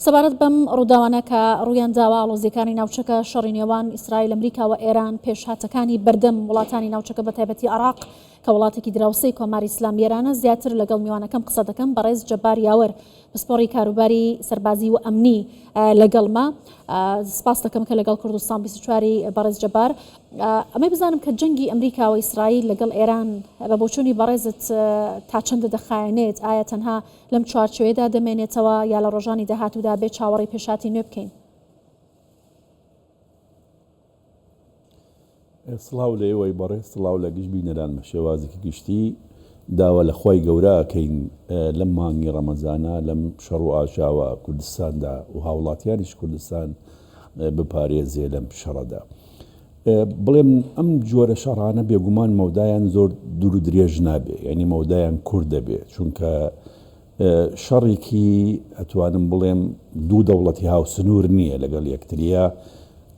سەبارەت بەم ڕووداوانە کە ڕوویان داوە، ئاڵۆزییەکانی ناوچەکە، شەڕی نێوان ئیسرائیل، ئەمریکا و ئێران، پێشهاتەکانی بەردەم وڵاتانی ناوچەکە بەتایبەتی عێراق کە وڵاتێکی دراوسێی کۆماری ئیسلامی ئێرانە، زیاتر لەگەڵ میوانەکەم قسە دەکەم، بەڕێز جەبار یاوەر، پسپۆڕی کاروباری سەربازی و ئەمنی لەگەڵمە. سپاس دەکەم کە لەگەڵ کوردستان 24 ی بەڕێز جەبار. ئەمەی بزانم کە جەنگی ئەمریکا و ئیسرائیل لەگەڵ ئێران بە بۆچوونی بەڕێزت تا چەندە دەخایەنێت؟ ئایا تەنها لەم چوارچێوەیەدا دەمێنێتەوە یا لە ڕۆژانی داهاتوودا بێ چاوەڕێی پێشهاتی نوێ بکەین؟ سڵاو لە ئێوەی بەڕێز سڵاو لە گشت بینەران بە شێوازێکی گشتی داوا لە خوای گەورە ئەکەین لەم مانگی ڕەمەزانە لەم شەڕ و ئاژاوە کوردستاندا و هاوڵاتیانیش کوردستان بپارێزێ لەم شەڕەدا بڵێم ئەم جۆرە شەڕانە بێگومان مەودایان زۆر دوور و درێژ نابێ یعنی مەودایان کورت دەبێ چونکە شەڕێکی ئەتوانم بڵێم دوو دەوڵەتی هاوسنوور نییە لەگەڵ یەکتریە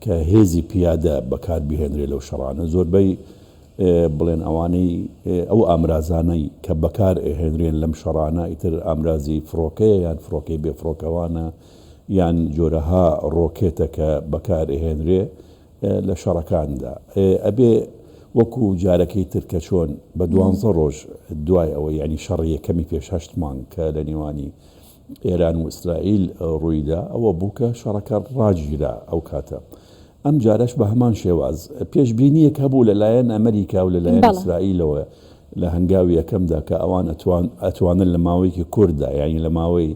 کە هێزی پیادە بەکار بهێنرێ لەو شەڕانە زۆربەی بڵێن ئەوانەی ئەو ئامرازانەی کە بەکار ئەهێنرێن لەم شەڕانە ئیتر ئامرازی فڕۆکەیە یان فڕۆکەی بێ فڕۆکەوانە یان جۆرەها ڕۆکێتە کە بەکار ئەهێنرێ لە شەڕەکاندا ئەبێ وەکو جارەکەی تر کە چۆن بە دوانزە ڕۆژ دوای ئەوە یعنی شەڕی یەکەمی پێش هەشت مانگ کە لە نێوانی ئێران و ئیسرائیل ڕوویدا ئەوە بوو کە شەڕەکە ڕاگیرا ئەو کاتە ئەم جارەش بە هەمان شێواز پێشبینیەک هەبوو لەلایەن ئەمریکا و لەلایەن ئیسرائیلەوە لە هەنگاوی یەکەمدا کە ئەوان ئەتوانن لە ماوەیەکی کورتدا یعنی لە ماوەی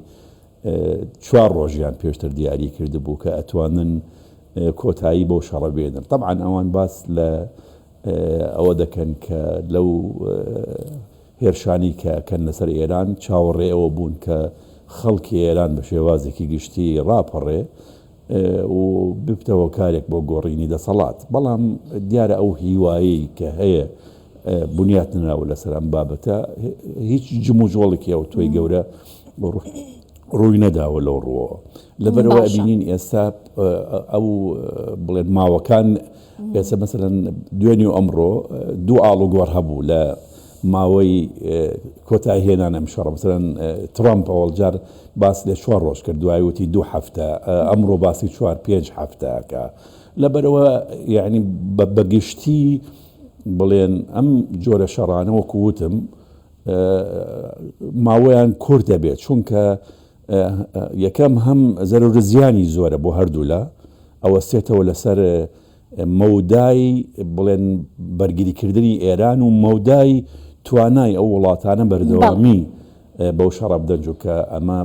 چوار ڕۆژیان پێشتر دیاری کردبوو کە ئەتوانن کۆتایی بەو شەڕە بێنن. تەبعەن ئەوان باس لە ئەوە دەکەن کە لەو هێرشانەی کە ئەکەن لەسەر ئێران چاوەڕێ ئەوە بوون کە خەڵکی ئێران بە شێوازێکی گشتی ڕاپەڕێ و ببتە هۆکارێک بۆ گۆڕینی دەسەڵات. بەڵام دیارە ئەو هیوایەی کە هەیە بنیات نراوە لەسەر ئەم بابەتە هیچ جموجۆڵێکی ئەوتۆی گەورە ڕووی نەداوە لەو ڕووەوە. لەبەرئەوە ئەبینین ئێستا ئەو بڵێن ماوەکان ئێستا مەسەلەن دوێنی و ئەمڕۆ دوو ئاڵوگۆڕ هەبوو لە ماوەی کۆتایی هێنان ئەم شەڕە مەسەلەن ترامپ ئەوەڵجار باس لە چوار ڕۆژ کرد دوای وتی دوو هەفتە ئەمڕۆ باسی چوار پێنج هەفتەکە لەبەرئەوە یعنی بەگشتی بڵێن ئەم جۆرە شەڕانە وەکو وتم ماوەیان کورت دەبێت چونکە یەکەم هەم زەرەر و زیانی زۆرە بۆ هەردوولا ئەوەستێتەوە لەسەر مەودای بڵێن بەرگریکردنی ئێران و مەودای توانای ئەو وڵاتانە بەردەوامی بەو شەڕە بدەن چونکە ئەمە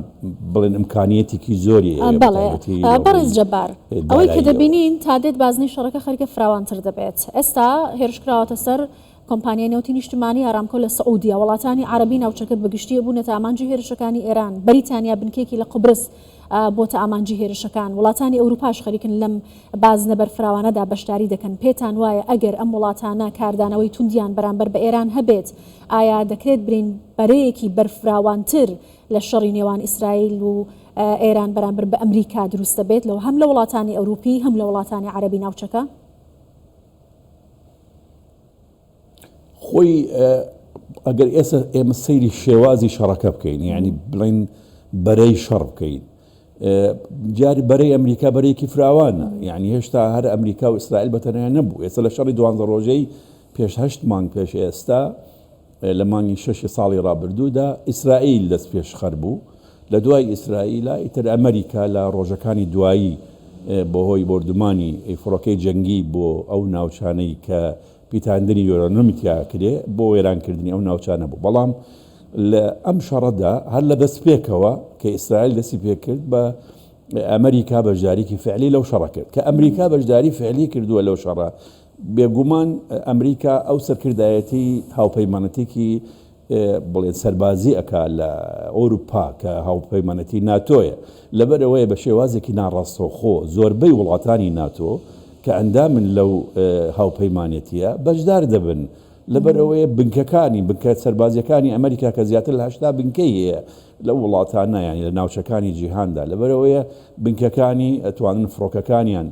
بڵێن ئیمکانیەتێکی زۆری هەیە بەڵێ بەڕێز جەبار ئەوەی کە دەبینین تا دێت بازنەی شەڕەکە خەریکە فراوانتر دەبێت ئێستا هێرش کراوەتە سەر کۆمپانیای نەوتی نیشتمانی ئارامکۆ لە سعودیە، وڵاتانی عەرەبی ناوچەکە بەگشتی بوونەتە ئامانجی هێرشەکانی ئێران، بەریتانیا بنکەیەکی لە قوبرس بۆتە ئامانجی هێرشەکان، وڵاتانی ئەوروپاش خەریکن لەم بازنە بەرفراوانەدا بەشداری دەکەن، پێتان وایە ئەگەر ئەم وڵاتانە کاردانەوەی توندیان بەرامبەر بە ئێران هەبێت، ئایا دەکرێت برین بەرەیەکی بەرفراوانتر لە شەڕی نێوان ئیسرائیل و ئێران بەرامبەر بە ئەمریکا دروست دەبێت لە هەم لە وڵاتانی ئەوروپی هەم لە وڵاتانی عەرەبی ناوچەکە؟ خۆی ئەگەر ئێستا ئێمە سەیری شێوازی شەڕەکە بکەین یعنی بڵین بەرەی شەڕ بکەین دیاری بەرەی ئەمریکا بەرەیەکی فراوانە یعنی هێشتا هەر ئەمریکا و ئیسرائیل بە تەنیا نەبوو ئێستا لە شەڕی دوانزە ڕۆژەی پێش هەشت مانگ پێش ئێستا لە مانگی شەشی ساڵی ڕابردوودا ئیسرائیل دەست پێشخەر بوو لە دوای ئیسرائیلە ئیتر ئەمریکا لە ڕۆژەکانی دوایی بەهۆی بۆردومانی فڕۆکەی جەنگی بۆ ئەو ناوچانەی کە پیتاندنی یۆرانیۆمی تیا کرێ بۆ وێرانکردنی ئەو ناوچانە بوو بەڵام لە ئەم شەڕەدا هەر لە دەستپێکەوە کە ئیسرائیل دەستی پێکرد بە ئەمریکا بەشداریکی فعلی لەو شەڕە کرد کە ئەمریکا بەشداری فعلی کردووە لەو شەڕە بێگومان ئەمریکا ئەو سەرکردایەتی هاوپەیمانەتێکی بڵێن سەربازی ئەکا لە ئەوروپا کە هاوپەیمانەتی ناتۆیە لەبەر ئەوەیە بە شێوازێکی ناڕاستەوخۆ زۆربەی وڵاتانی ناتۆ کە ئەندامن لەو هاوپەیمانێتیە بەشدار دەبن لەبەر ئەوەیە بنکەکانی بنکە سەربازیەکانی ئەمریکا کە زیاتر لە 80 بنکەی هەیە لەو وڵاتانە یانی لە ناوچەکانی جیهاندا لەبەر ئەوەیە بنکەکانی ئەتوانن فڕۆکەکانیان.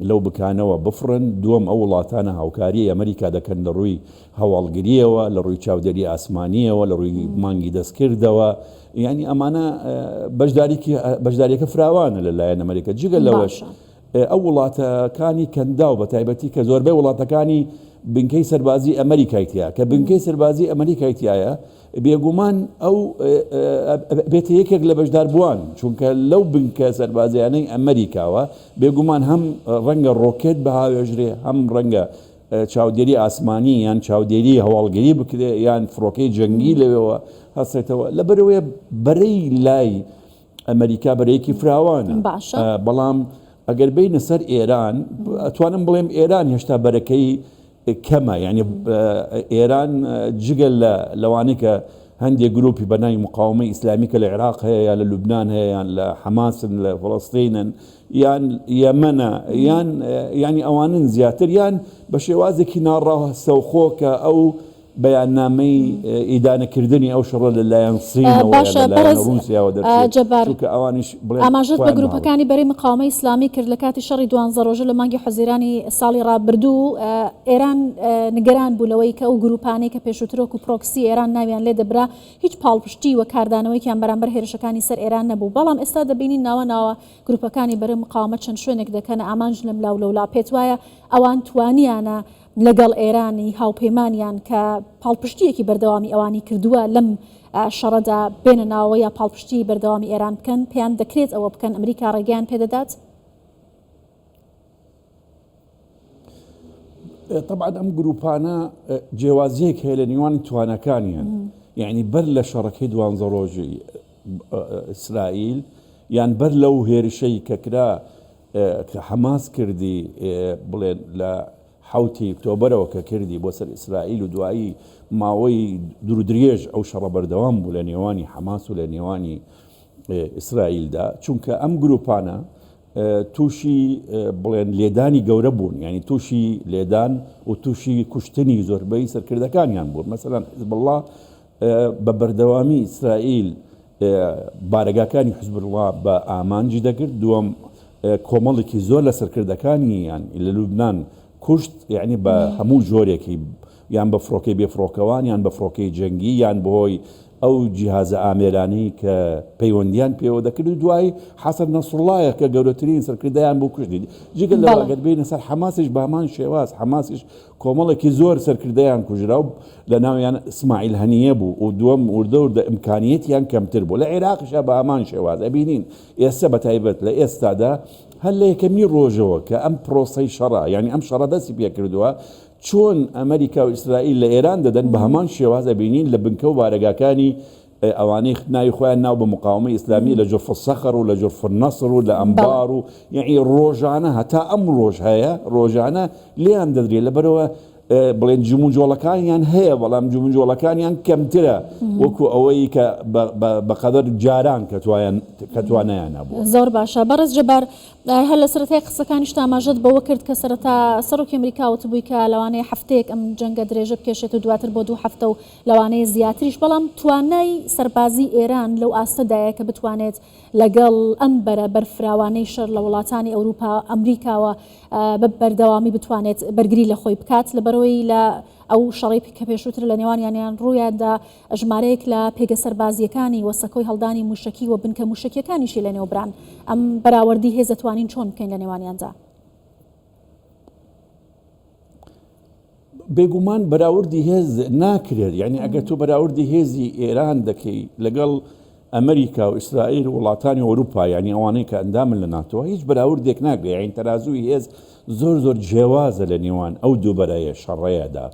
لەو بکانەوە بفڕن، دووەم ئەو وڵاتانە هاوکاریی ئەمریکا دەکەن لە ڕووی هەواڵگرییەوە، لە ڕووی چاودێری ئاسمانییەوە، لە ڕووی مانگی دەستکردەوە، یانی ئەمانە بەشداریکی بەشداریەکە فراوانە لە لایەن ئەمریکا، جگە لەوەش ئەو وڵاتەکانی کەنداو بە تایبەتی کە زۆربەی وڵاتەکانی بنکەی سەربازی ئەمریکای تیا کە بنکەی سەربازی ئەمریکای تایە بێگومان ئەو بێتە یەکێک لە بەشداربووان، چونکە لەو بنکە سەربازیانەی ئەمریکاوە بێگومان هەم ڕەنگە ڕۆکێت بهاوێژرێ، هەم ڕەنگە چاودێری ئاسمانی یان چاودێری هەواڵگری بکرێ یان فڕۆکەی جەنگی لەوێوە هەستێتەوە. لەبەرئەوەیە بەرەی لای ئەمریکا بەرەیەکی فراوانە. باشە. بەڵام ئەگەر بێینە سەر ئێران، ئەتوانم بڵێم ئێران هێشتا بەرەکەی کەمە یانی ئێران جگە لە لەوانەی کە هەندێک گروپی بە ناوی مقاومەی ئیسلامی کە لە عێراق هەیە یا لە لوبناان هەیە یان لە حەماسن لە فلستینن یان یەمەنە یان ینی ئەوانن زیاتر یان بە شێوازێکی ناڕاستەوخۆ کە ئەو بەیاننامەی ئیدانەکردنی ئەو شەڕە لە لایەن صینەوە یا باشە لە لایەن بەڕێز ڕووسیاوە دەرچێت، جەبار چونکە ئەوانیش بڵێن ئاماژەت بە خۆیان گروپەکانی ماون. بەرەی مقاوەمەی ئیسلامی کرد لە کاتی شەڕی دوانزە ڕۆژە لە مانگی حوزەیرانی ساڵی ڕابردوو ئێران نگەران بوو لەوەی کە ئەو گروپانەی کە پێشووتر وەکو پرۆکسی ئێران ناویان لێ دەبرا هیچ پاڵپشتی و کاردانەوەیەکیان بەرامبەر هێرشەکانی سەر ئێران نەبوو بەڵام ئێستا دەبینین ناوە ناوە گروپەکانی بەرەی مقاوەمە چەند شوێنێک دەکەنە ئامانج لەملا و لەولا پێت وایە ئەوان توانیانە لەگەڵ ئێرانی هاوپەیمانیان کە پاڵپشتییەکی بەردەوامی ئەوانی کردووە لەم شەڕەدا بێنە ناوەوە یا پاڵپشتیی بەردەوامی ئێران بکەن، پێیان دەکرێت ئەوە بکەن، ئەمریکا ڕێگەیان پێدەدات؟ تەبعەن ئەم گروپانە جیاوازیەک هەیە لە نێوانی توانەکانیان یعنی بەر لە شەڕەکەی دوانزە ڕۆژی ئیسرائیل یان بەر لەو هێرشەی کە کرا کە حەماس کردی بڵێن لە حەوتی ئۆکتۆبەرەوە کە کردی بۆ سەر ئیسرائیل و دوایی ماوەی دوورودرێژ ئەو شەڕە بەردەوام بوو لە نێوانی حەماس و لە نێوانی ئیسرائیلدا، چونکە ئەم گروپانە تووشی بڵێن لێدانی گەورە بوون، یعنی تووشی لێدان و تووشی کوشتنی زۆربەی سەرکردەکانیان بوون. مەسەلەن حزبوڵڵا بە بەردەوامی ئیسرائیل بارەگاکانی حزبوڵڵا بە ئامانجی دەگرت، دووەم کۆمەڵێکی زۆر لە سەرکردەکانیان لە لوبنان کوشت، یعنی بە هەموو جۆرێکی یان بە فڕۆکەی بێفڕۆکەوان یان بە فڕۆکەی جەنگی یان بەهۆی ئەو جیهازە ئامێرانەی کە پەیوەندیان پێوە دەکرد و دوایی حەسەن نەسروڵڵایە کە گەورەترین سەرکردەیان بوو کوشتی. جگە لەوە بەڵێ. گەر بێینە سەر حەماسیش بە هەمان شێواز حەماسیش کۆمەڵێکی زۆر سەرکردەیان کوژرا و لە ناویان ئیسماعیل هەنییە بوو و دووەم وردە وردە ئیمکانیەتیان کەمتر بوو. لە عێراقیشا بە هەمان شێواز ئەبینین ئێستا بە تایبەت لە ئێستادا هەر لە یەکەمین ڕۆژەوە کە ئەم پرۆسەی شەڕە یانی ئەم شەڕە دەستی پێکردووە چۆن ئەمریکا و ئیسرائیل لە ئێران دەدەن بە هەمان شێواز ئەبینین لە بنکە و بارەگاکانی ئەوانەی ناوی خۆیان ناو بە مقاومەی ئیسلامی لە جرف الصخر و لە جرف النصر و لە ئەنبار و یەعنی ڕۆژانە هەتا ئەمڕۆش هەیە ڕۆژانە لێیان دەدرێت لەبەرئەوە بڵێن جموجۆڵەکانیان هەیە بەڵام جموجۆڵەکانیان کەمترە وەکو ئەوەی کە بەقەدەر جاران کە توانایان هەبووە. زۆر باشە بەڕێز جەبار هەر لە سەرەتای قسەکانیشت ئاماژەت بەوە کرد کە سەرەتا سەرۆکی ئەمریکا وتبووی کە لەوانەیە هەفتەیەک ئەم جەنگە درێژە بکێشێت و دواتر بۆ دوو هەفتە و لەوانەیە زیاتریش، بەڵام توانای سەربازی ئێران لەو ئاستەدایە کە بتوانێت لەگەڵ ئەم بەرە بەرفراوانەی شەڕ لە وڵاتانی ئەوروپا ئەمریکاوە بە بەردەوامی بتوانێت بەرگری لە خۆی بکات لەبەرئەوەی لە ئەو شەڕەی کە پێشووتر لە نێوانیانیان ڕوویاندا ژمارەیەک لە پێگە سەربازییەکانی و سەکۆی هەڵدانی مووشەکی و بنکە مووشەکییەکانیشی لەنێوبران. ئەم بەراوەردی هێز دەتوانین چۆن بکەین لە نێوانیاندا؟ بێگومان بەراوردی هێز ناکرێت، یانی ئەگەر تۆ بەراوردی هێزی ئێران دەکەی لەگەڵ ئەمریکا و ئیسرائیل و وڵاتانی ئەوروپا یانی ئەوانەی کە ئەندامن لە ناتۆ هیچ بەراوردێک ناکرێت یانی تەرازووی هێز زۆر زۆر جیاوازە لە نێوان ئەو دوو بەرەیە شەڕەیەدا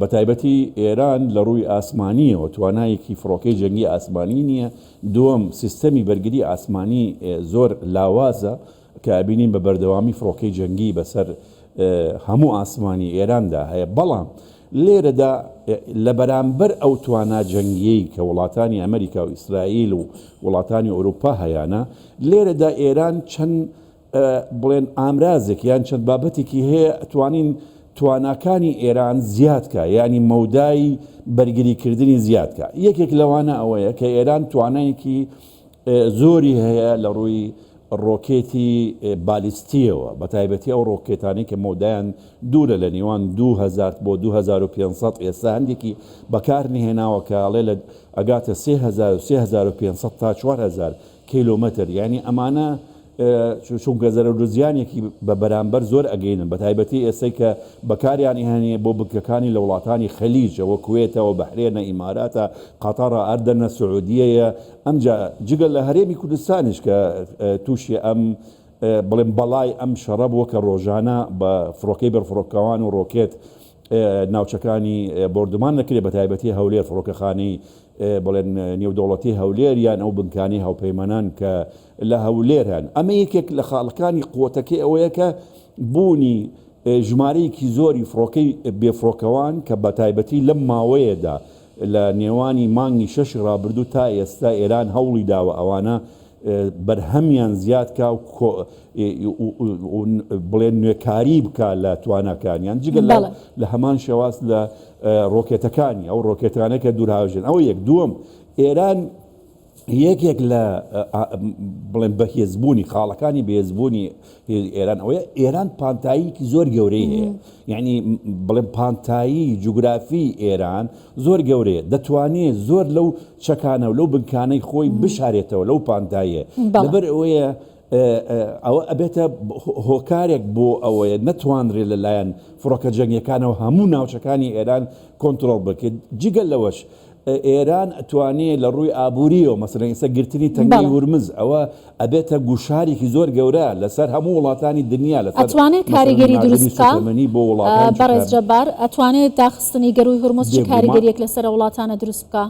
بەتایبەتی ئێران لە ڕووی ئاسمانیەوە توانایەکی فڕۆکەی جەنگی ئاسمانی نییە دووەم سیستەمی بەرگری ئاسمانی زۆر لاوازە کە ئەبینین بە بەردەوامی فڕۆکەی جەنگی بەسەر هەموو ئاسمانی ئێراندا هەیە، بەڵام لێرەدا لە بەرامبەر ئەو توانا جەنگیەی کە وڵاتانی ئەمریکا و ئیسرائیل و وڵاتانی ئەوروپا هەیانە، لێرەدا ئێران چەند بڵێن ئامرازێک یان چەند بابەتێکی هەیە ئەتوانین تواناکانی ئێران زیاد کا یانی مەودای بەرگریکردنی زیاد کا یەکێک لەوانە ئەوەیە کە ئێران توانایەکی زۆری هەیە لە ڕووی. ڕۆکێتی بالیستییەوە، بەتایبەتی ئەو ڕۆکێتانەی کە مەودایان دوورە لە نێوان 2000 بۆ 2500، ئێستا هەندێکی بەکار نهێناوە کە ئەڵێ لە ئەگاتە 3000 و 3500 تا 4000 کیلۆمەتر، یانی ئەمانە چونکە زەرەرو زیانێکی بە بەرامبەر زۆر ئەگەینن بەتایبەتی ئێستەی کە بەکاریان ئەهێنێ بۆ بنکەکانی لە وڵاتانی خەلیج ئەوە کوێتە ئەوە بەحرێنە ئیماراتە قەتەڕە ئەردەنە سعودیەیە ئەمجا جگە لە هەرێمی کوردستانیش کە تووشی ئەم بڵێم بەڵای ئەم شەڕە بووە کە ڕۆژانە بە فڕۆکەی بەرفڕۆکەوان و ڕۆکێت ناوچەکانی بۆردومان دەکرێت بەتایبەتی هەولێر فڕۆکەخانەی بڵێن نێودەوڵەتی هەولێر یان ئەو بنکانەی هاوپەیمانان کە لە هەولێر هەن. ئەمە یەکێک لە خاڵەکانی قوتەکەی ئەوەیە کە بوونی ژمارەیەکی زۆری فڕۆکەی بێفڕۆکەوان کە بە تایبەتی لەم ماوەیەدا لە نێوانی مانگی شەشی ڕابردوو تا ئێستا ئێران هەوڵی داوە ئەوانە بەرهەمیان زیاد کا و بڵێن نوێکاری بکا لە تواناکانیان جگە لە هەمان شێواز لە ڕۆکێتەکانی ئەو ڕۆکێتانە کە دوورهاوێژن ئەوە یەک دووەم ئێران یەکێک لە بڵێن بەهێزبوونی خاڵەکانی بەهێزبوونی ئێران ئەوەیە ئێران پانتاییکی زۆر گەورەی هەیە یعنی بڵێن پانتایی جوگرافی ئێران زۆر گەورەیە دەتوانێت زۆر لەو چەکانە و لەو بنکانەی خۆی بشارێتەوە لەو پانتاییە لەبەر ئەوەیە ئەوە ئەبێتە هۆکارێک بۆ ئەوەیە نەتوانرێت لەلایەن فڕۆکە جەنگیەکانەوە هەموو ناوچەکانی ئێران کۆنترۆڵ بکرێت جگە لەوەش ئێران ئەتوانێ لە ڕووی ئابووریەوە مەسەلەن ئێستا گرتنی تەنگەی هورمز ئەوە ئەبێتە گوشارێکی زۆر گەورە لەسەر هەموو وڵاتانی دنیا لەسەر ئەتوانێ مەسەلەن کاریگەری ناردنی دروست بکا سوتەمەنی بۆ وڵاتانی چونکە بەڕێز جەبار ئەتوانێ داخستنی گەرووی هورمز چ بێگومان کاریگەریەک لەسەر ئەو وڵاتانە دروست بکا؟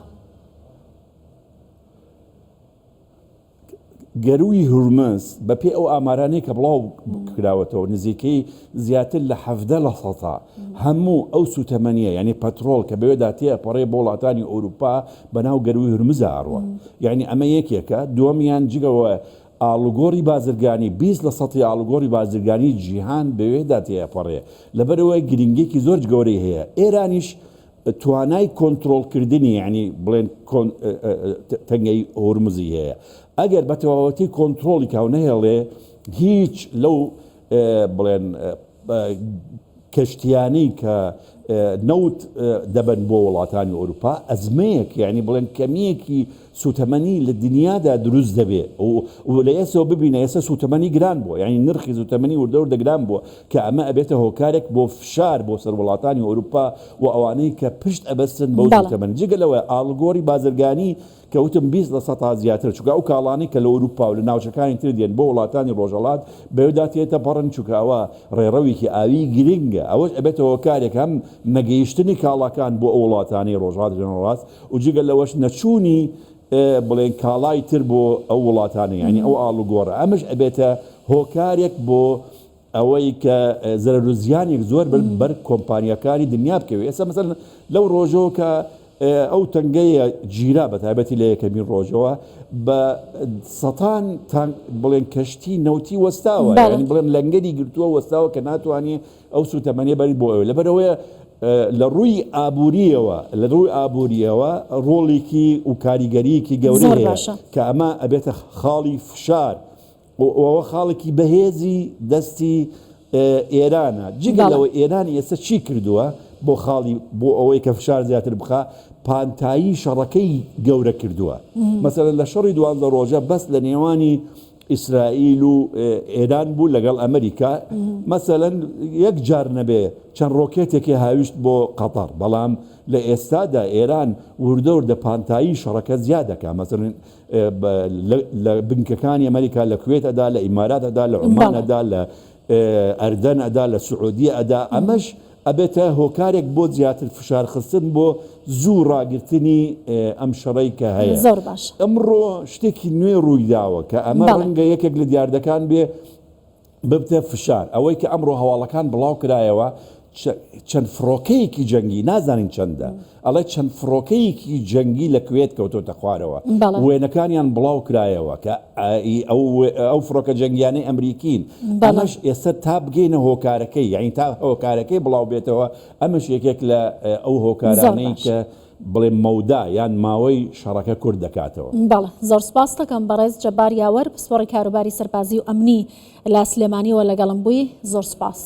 گەرووی هورمز، بەپێی ئەو ئامارانەی کە بڵاو کراوەتەوە، نزیکەی زیاتر لە 17 لە سەتا هەموو ئەو سووتەمەنییە یانی پەترۆڵ کە بەوێدا تێئەپەڕێ بۆ وڵاتانی ئەوروپا بەناو گەرووی هورمزا ئەڕوا. یانی ئەمە یەکێکە. دووەمیان جگەوە ئاڵوگۆڕی بازرگانی، 20 لە سەتی ئاڵوگۆڕی بازرگانی جیهان بەوێدا تێئەپەڕێ. لەبەرئەوە گرنگییەکی زۆر گەورەی هەیە. ئێرانیش توانای کۆنترۆڵکردنی یانی بڵێن تەنگەی هورمزی هەیە ئەگەر بە تەواوەتی کۆنترۆڵی کا و نەهێڵێ هیچ لەو بڵێن کەشتیانەی کە نەوت دەبەن بۆ وڵاتانی ئەوروپا ئەزمەیەک یعنی بڵێن کەمیەکی سوتەمەنی لە دنیادا دروست دەبێ و لە ئێسەوە ببینە ئێستا سوتەمەنی گران بووە یعنی نرخی سوتەمەنی وردە وردە گران بووە کە ئەمە ئەبێتە هۆکارێک بۆ فشار بۆ سەر وڵاتانی ئەوروپا و ئەوانەی کە پشت ئەبەستن بەو سوتەمەنی جگە لەوە ئاڵوگۆڕی بازرگانی کە وتم 20 لە سەتا زیاتر چونکە ئەو کاڵانەی کە لە ئەوروپا و لە ناوچەکانی تر دێن بۆ وڵاتانی ڕۆژهەڵات بەوێدا تێتەپەڕن چونکە ئەوە ڕێڕەوێکی ئاوی گرنگە ئەوەش ئەبێتە هۆکارێک هەم نەگەیشتنی کاڵاکان بۆ ئەو وڵاتانەی ڕۆژهەڵاتی ناوەڕاست و جگە لەوەش نەچوونی بڵێن کاڵای تر بۆ ئەو وڵاتانە یانی ئەو ئاڵوگۆڕە ئەمەش ئەبێتە هۆکارێک بۆ ئەوەی کە زەرەر و زیانێک زۆر بەر کۆمپانیاکانی دنیا بکەوێت ئێستا مەسەلەن لەو ڕۆژەوە کە ئەو تەنگەیە گیرا بە تایبەتی لە یەکەمین ڕۆژەوە بە سەتان تانک بڵێن کەشتی نەوتی وەستاوە یانی بڵێن لەنگەری گرتووە وەستاوە کە ناتوانێت ئەو سوتەمەنیە بەری بۆ ئەوێ لەبەرئەوەیە لە ڕووی ئابووریەوە لە ڕووی ئابووریەوە ڕۆڵێکی و کاریگەریەکی گەورەی زۆر هەیە باشە. کە ئەمە ئەبێتە خاڵی فشار و ئەوە خاڵێکی بەهێزی دەستی ئێرانە جگە بەڵێ. لەوە ئێران ئێستا چی کردووە بۆ خاڵی بۆ ئەوەی کە فشار زیاتر بخا پانتایی شەڕەکەی گەورە کردووە مەسەلەن لە شەڕی دوانزە ڕۆژە بەس لە نێوانی ئیسرائیل و ئێران بوو لەگەڵ ئەمریکا مەسەلەن یەک جار نەبێ چەند ڕۆکێتێکی هاویشت بۆ قەتەڕ بەڵام لە ئێستادا ئێران وردە وردە پانتایی شەڕەکە زیاد دەکا مەسەلەن لە بنکەکانی ئەمریکا لە کوێت ئەدا لە ئیمارات ئەدا لە عومان ئەدا لە ئەردەن ئەدا لە سعودیە ئەدا ئەمەش ئەبێتە هۆکارێک بۆ زیاتر فشار خستن بۆ زوو ڕاگرتنی ئەم شەڕەی کە هەیە. زۆر باشە. ئەمڕۆ شتێکی نوێ ڕووی داوە کە ئەمە ڕەنگە یەکێک لە دیاردەکان بێ ببتە فشار. ئەوەی کە ئەمڕۆ هەواڵەکان بڵاو کرایەوە. چەند فڕۆکەیەکی جەنگی نازانین چەندە ئەڵێ چەند فڕۆکەیەکی جەنگی لە کوێت کەوتۆتە خوارەوە وێنەکانیان بڵاو کرایەوە کە ئەو فڕۆکە جەنگیانەی ئەمریکین ئەمەش ئێستا تا بگەینە هۆکارەکەی یعنی تا هۆکارەکەی بڵاو بێتەوە ئەمەش یەکێک لە ئەو هۆکارانەی کە بڵێ مەودا یان ماوەی شەڕەکە کورت دەکاتەوە. بەڵێ زۆر سپاست دەکەم بەڕێز جەبار یاوەر پسپۆڕی کاروباری سەربازی و ئەمنی لە سلێمانیەوە لەگەڵم بووی زۆر سپاس.